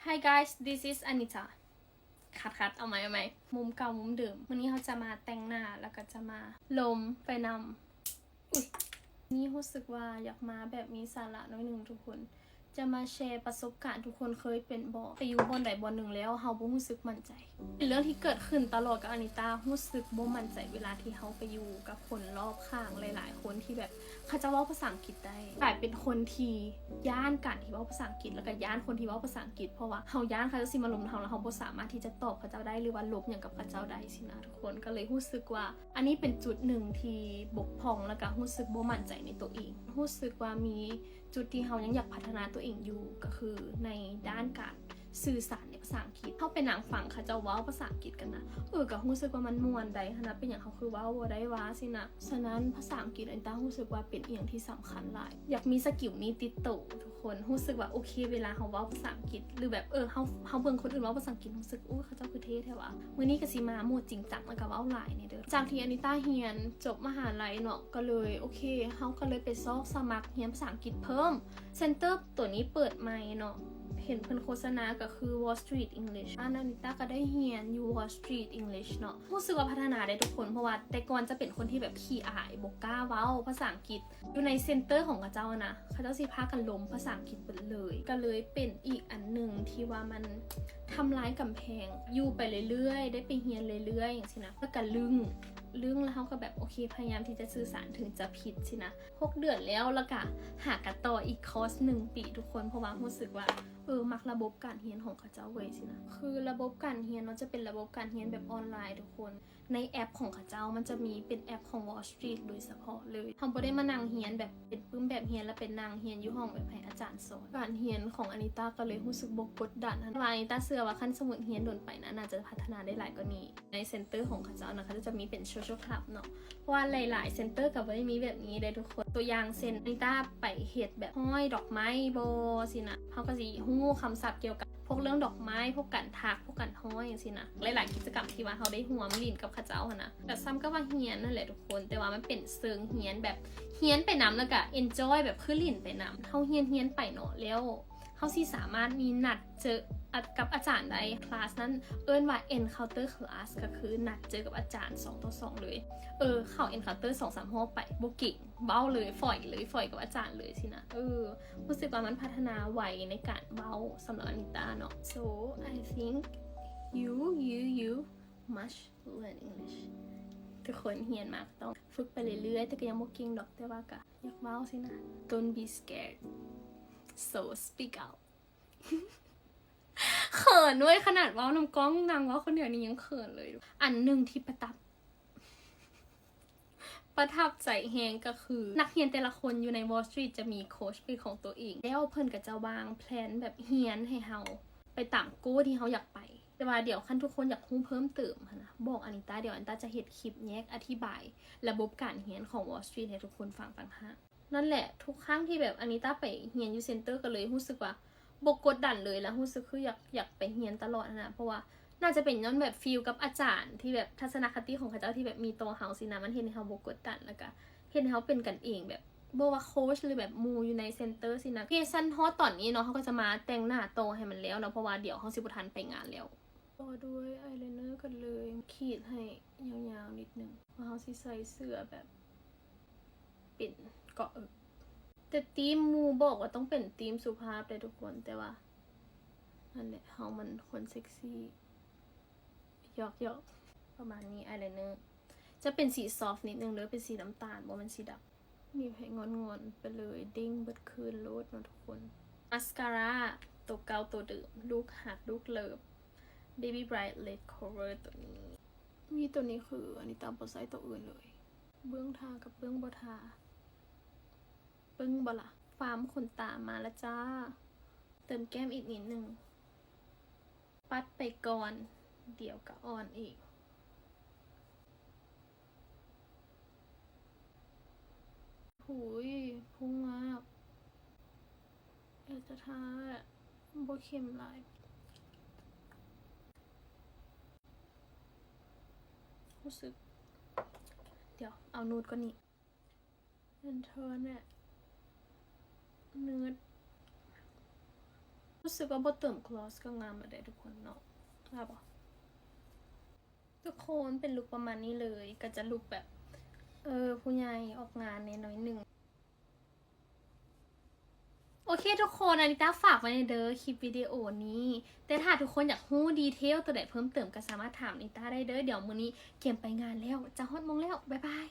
Hi guys, this is Anita. ຄັດໆ ເອົາໃໝ່ ເອົາໃໝ່ ມຸມເກົ່າມຸມເດີມ. ມື້ນີ້ເຮົາຈະມາແຕ່ງໜ້າ ແລ້ວກໍຈະມາລົມໄປນຳ ອຸ້ຍ ນີ້ຮູ້ສຶກວ່າຢາກມາແບບມີສາລະໜ້ອຍໜຶ່ງທຸກຄົນ. ຈະມາແຊປະສົບການ ທຸກຄົນເຄີຍເປັນບໍ່? ໄປຢູ່ບ່ອນໃດບ່ອນໜຶ່ງແລ້ວເຮົາບໍ່ຮູ້ສຶກໝັ້ນໃຈ. ເປັນເລື່ອງທີ່ເກີດຂຶ້ນຕະຫຼອດກັບອານິຕາ, ຮູ້ສຶກບໍ່ໝັ້ນໃຈເວລາທີ່ເຮົາໄປຢູ່ກັບຄົນລອບຂ້າງຫຼາຍໆຄົນທີ່ແບບເຂົາເຈົ້າເວົ້າພາສາອັງກິດໄດ້. ກາຍເປັນຄົນທີ່ຢ້ານການທີ່ເວົ້າພາສາອັງກິດ ແລ້ວກໍຢ້ານຄົນທີ່ເວົ້າພາສາອັງກິດ ເພາະວ່າເຮົາຢ້ານເຂົາເຈົ້າຊິມາລົມເຮົາ ແລ້ວເຮົາບໍ່ສາມາດທີ່ຈະຕອບເຂົາເຈົ້າໄດ້ ຫຼືວ່າລົບຫຍັງກັບເຂົາເຈົ້າໄດ້ຊີ້ນະ ທຸກຄົນ. ກໍເລີຍຮູ້ສຶກວ່າອັນນີ້ເປັນຈຸດໜຶ່ງທີ່ບົກຜ່ອງ ແລ້ວກໍຮູ້ສຶກບໍ່ໝັ້ນໃຈໃນຕົວເອງ. ຮູ້ສຶກວ່າມີ ຈຸດທີ່ເຮົາຍັງຢາກພັດທະນາຕົວເອງຢູ່ ກໍຄືໃນດ້ານການສື່ສານໃນພາສາອັງກິດ. ເຮົາໄປນັ່ງຟັງເຂົາເຈົ້າເວົ້າພາສາອັງກິດກັນນະ ເອີ ກໍຮູ້ສຶກວ່າມັນມ່ວນໃດຫັ້ນນະ, ເປັນຫຍັງເຮົາຄືເວົ້າບໍ່ໄດ້ວະ ຊີ້ນະ. ສະນັ້ນ ພາສາອັງກິດອານິຕາຮູ້ສຶກວ່າເປັນອີ່ຫຍັງທີ່ສຳຄັນຫຼາຍ. ຢາກມີສະກິວນີ້ຕິດໂຕ ທຸກຄົນ. ຮູ້ສຶກວ່າໂອເຄ ເວລາເຮົາເວົ້າພາສາອັງກິດ ຫຼືແບບ ເອີ ເຮົາ ເຮົາເບິ່ງຄົນອື່ນເວົ້າພາສາອັງກິດ ຮູ້ສຶກ ໂອ້ ເຂົາເຈົ້າຄືເທ່ແທ້ວະ. ມື້ນີ້ກໍຊິມາໂໝດຈິງຈັງ ແລ້ວກໍເວົ້າຫຼາຍແດ່ເດີ. ຈາກທີ່ອານິຕາຮຽນຈົບມະຫາໄລເນາະ ກໍເລີຍ ໂອເຄ ເຮົາກໍເລີຍໄປຊອກສະໝັກຮຽນພາສາອັງກິດເພີ່ມ. ເຊັນເຕີຕົວນີ້ເປີດໃໝ່ເນາະ ເຫັນເພິ່ນໂຄສະນາກໍຄື Wall Street English. ອານິຕາກໍໄດ້ຮຽນຢູ່ Wall Street English ເນາະ. ຮູ້ສຶກວ່າພັດທະນາໄດ້ທຸກຄົນ ເພາະວ່າແຕ່ກ່ອນຈະເປັນຄົນທີ່ແບບຂີ້ອາຍ ບໍ່ກ້າເວົ້າພາສາອັງກິດ. ຢູ່ໃນເຊັນເຕີຂອງເຂົາເຈົ້ານະ ເຂົາເຈົ້າຊິພາກັນລົມພາສາອັງກິດເບິດເລີຍ. ກໍເລີຍເປັນອີກອັນໜຶ່ງທີ່ວ່າມັນທຳລາຍກຳແພງ. ຢູ່ໄປເລື້ອຍໆ ໄດ້ໄປຮຽນເລື້ອຍໆ ຈັ່ງຊີ້ນະ ແລ້ວກໍລຶ້ງ ລຶ້ງ ແລ້ວເຮົາກໍແບບ ໂອເຄ ພະຍາຍາມທີ່ຈະສື່ສານ ເຖິງຈະຜິດຊີ້ນະ. ຫົກເດືອນແລ້ວ ແລ້ວກະຫາກັນຕໍ່ອີກຄອສໜຶ່ງປີ ທຸກຄົນ ເພາະວ່າຮູ້ສຶກວ່າ ເອີ ມັກລະບົບການຮຽນຂອງເຂົາເຈົ້າເວີຍ ຊີ້ນະ. ຄືລະບົບການຮຽນເນາະ ຈະເປັນລະບົບການຮຽນແບບອອນລາຍ ທຸກຄົນ. ໃນແອັບຂອງເຂົາເຈົ້າມັນຈະມີເປັນແອັບຂອງ Wall Street ໂດຍສະເພາະເລີຍ. ເຮົາບໍ່ໄດ້ມານັ່ງຮຽນແບບເປັນປຶ້ມແບບຮຽນ ແລ້ວໄປນັ່ງຮຽນຢູ່ຫ້ອງແບບໃຫ້ອາຈານສອນ. ການຮຽນຂອງອານິຕາກໍເລີຍຮູ້ສຶກບໍ່ກົດດັນຫັ້ນ ວ່າອານິຕາເຊື່ອວ່າຄັນສົມມຸດຮຽນດົນໄປນະ ໜ້າຈະພັດທະນາໄດ້ຫຼາຍກວ່ານີ້. ໃນເຊັນເຕີຂອງເຂົາເຈົ້ານະ ເຂົາເຈົ້າຈະມີເປັນ social club ເນາະ ເພາະວ່າຫຼາຍໆເຊັນເຕີກໍບໍ່ໄດ້ມີແບບນີ້ເດ້ທຸກຄົນ. ຕົວຢ່າງເຊັ່ນ ອານິຕາໄປເຮັດແບບຮ້ອຍດອກໄມ້ບໍ ຊີ້ນະ ເຮົາກໍຊິຮູ້ຄຳສັບກ່ຽວກັບພວກເລື່ອງດອກໄມ້ ພວກການຖັກ ພວກການຮ້ອຍ ຈັ່ງຊີ້ນະ. ຫຼາຍໆກິດຈະກຳທີ່ວ່າເຮົາໄດ້ຮ່ວມຫຼິ້ນກັບເຂົາເຈົ້າຫັ້ນນະ ກໍສ່ຳກັບວ່າຮຽນຫັ້ນແຫຼະທຸກຄົນ ແຕ່ວ່າມັນເປັນເຊີງຮຽນແບບຮຽນໄປນຳ ແລ້ວກໍ enjoy ແບບຄືຫຼິ້ນໄປນຳ. ເຮົາຮຽນ ຮຽນໄປເນາະ ແລ້ວ ເຮົາຊິສາມາດມີນັດເຈີອາ ກັບອາຈານໄດ້. ຄລາສນັ້ນເອີ້ນວ່າ encounter class ກໍຄືນັດເຈີກັບອາຈານສອງຕໍ່ສອງເລີຍ. ເອີ ເຂົ້າ encounter ສອງສາມຮອບໄປ ບໍ່ເກັ່ງ ເວົ້າເລີຍ ຝອຍເລີຍ ຝອຍກັບອາຈານເລີຍຊີ້ນະ. ເອີ ຮູ້ສຶກວ່າມັນພັດທະນາໄວໃນການເວົ້າສຳລັບອານິຕາເນາະ. So I think you you you must learn English. ທຸກຄົນຮຽນມາກໍຕ້ອງຝຶກໄປເລື້ອຍໆ ແຕ່ກໍຍັງບໍ່ເກັ່ງດອກ ແຕ່ວ່າກໍ ຢາກເວົ້າຊີ້ນະ. Don't be scared, so speak out. ເຂີນເວີຍ ຂະໜາດເວົ້ານຳກ້ອງ ນາງເວົ້າຄົນດຽວນີ້ຍັງເຂີນເລີຍ. ອັນໜຶ່ງທີ່ປະທັບ ປະທັບໃຈແຮງກໍຄື ນັກຮຽນແຕ່ລະຄົນຢູ່ໃນ Wall Street ຈະມີໂຄດເປັນຂອງຕົວເອງ ແລ້ວເພິ່ນກໍຈະວາງແພລນແບບຮຽນໃຫ້ເຮົາໄປຕາມໂກທີ່ເຮົາຢາກໄປ. ແຕ່ວ່າດຽວຄັນທຸກຄົນຢາກຮູ້ເພີ່ມເຕີມຫັ້ນນະ ບອກອານິຕາ ດຽວອານິຕາຈະເຮັດຄລິບແຍກອະທິບາຍລະບົບການຮຽນຂອງ Wall Street ໃຫ້ທຸກຄົນຟັງຕ່າງຫາກ. ນັ້ນແຫຼະ ທຸກຄັ້ງທີ່ແບບອານິຕາໄປຮຽນຢູ່ເຊັນເຕີກໍເລີຍຮູ້ສຶກວ່າບໍ່ກົດດັນເລີຍ ແລ້ວຮູ້ສຶກຄືຢາກ ຢາກໄປຮຽນຕະຫຼອດຫັ້ນນະ ເພາະວ່າໜ້າຈະເປັນຍ້ອນແບບຟີລກັບອາຈານທີ່ແບບທັດສະນະຄະຕິຂອງເຂົາເຈົ້າທີ່ແບບມີຕໍ່ເຮົາຊີ້ນະ ມັນເຮັດໃຫ້ເຮົາບໍ່ກົດດັນ ແລ້ວກະເຮັດໃຫ້ເຮົາເປັນກັນເອງ ແບບບໍ່ວ່າໂຄດ ຫຼືແບບໝູ່ຢູ່ໃນເຊັນເຕີຊີ້ນະ. ໂອເຄ ຊັ້ນຮອດຕອນນີ້ເນາະ ເຮົາກໍຈະມາແຕ່ງໜ້າຕໍ່ໃຫ້ມັນແລ້ວເນາະ ເພາະວ່າດຽວເຮົາຊິບໍ່ທັນໄປງານແລ້ວ. ຕໍ່ດ້ວຍອາຍໄລເນີກັນເລີຍ ຂີດໃຫ້ຍາວໆນິດໜຶ່ງ ວ່າເຮົາຊິໃສ່ເສື້ອແບບເປັນເກາະເອິກ. ແຕ່ທີມໝູ່ບອກວ່າຕ້ອງເປັນທີມສຸພາບເດ້ທຸກຄົນ ແຕ່ວ່ານັ້ນແຫຼະ ເຮົາມັນຄົນເຊັກຊີ ຫຍອກໆ. ປະມານນີ້ ອາຍໄລເນີຈະເປັນສີຊອບນິດໜຶ່ງເດີ ເປັນສີນ້ຳຕານ ບໍ່ແມ່ນສີດຳ. ໜີບໃຫ້ງ່ອນໆໄປເລີຍ ເດ້ງເບິດຄືນໂລດເນາະທຸກຄົນ. ມາສຄາຣາ ໂຕເກົ່າໂຕເດີມ ລູກຮັກລູກເລີບ Baby Bright Lip Cover ໂຕນີ້. ມີໂຕນີ້ຄື ອານິຕາບໍ່ໃຊ້ໂຕອື່ນເລີຍ. ເບື້ອງທາກັບເບື້ອງບໍ່ທາ ປຶ້ງບໍ່ລະ? ຟາມຂົນຕາມາລະຈ້າ. ເຕີມແກ້ມອີກນິດໜຶ່ງ. ປັດໄປກ່ອນ ດຽວກະອ່ອນອີກ. ຫຸຍ ພຸ້ງງາບ. ແອດຈະທາບໍ່ເຂັ້ມຫຼາຍ. ຮູ້ສຶກ ດຽວເອົານູດກ່ອນນີ້. ແອນເທີແນະ ເນີດ ຮູ້ສຶກວ່າບໍ່ເຕີມກລອສກໍງາມແລ້ວເດ້ທຸກຄົນເນາະ ວ່າບໍ່? ທຸກຄົນເປັນລຸກປະມານນີ້ເລີຍ ກໍຈະລຸກແບບ ເອີ ຜູ້ໃຫຍ່ອອກງານແດ່ໜ້ອຍໜຶ່ງ. ໂອເຄທຸກຄົນ ອານິຕ້າຝາກໄວ້ໃນເດີ ຄລິບວິດີໂອນີ້ ແຕ່ຖ້າທຸກຄົນຢາກຮູ້ດີເທວໂຕໃດເພີ່ມເຕີມ ກໍສາມາດຖາມອານິຕ້າໄດ້ເດີ. ດຽວມື້ນີ້ກຽມໄປງານແລ້ວ ຈະຮອດໂມງແລ້ວ ບາຍບາຍ.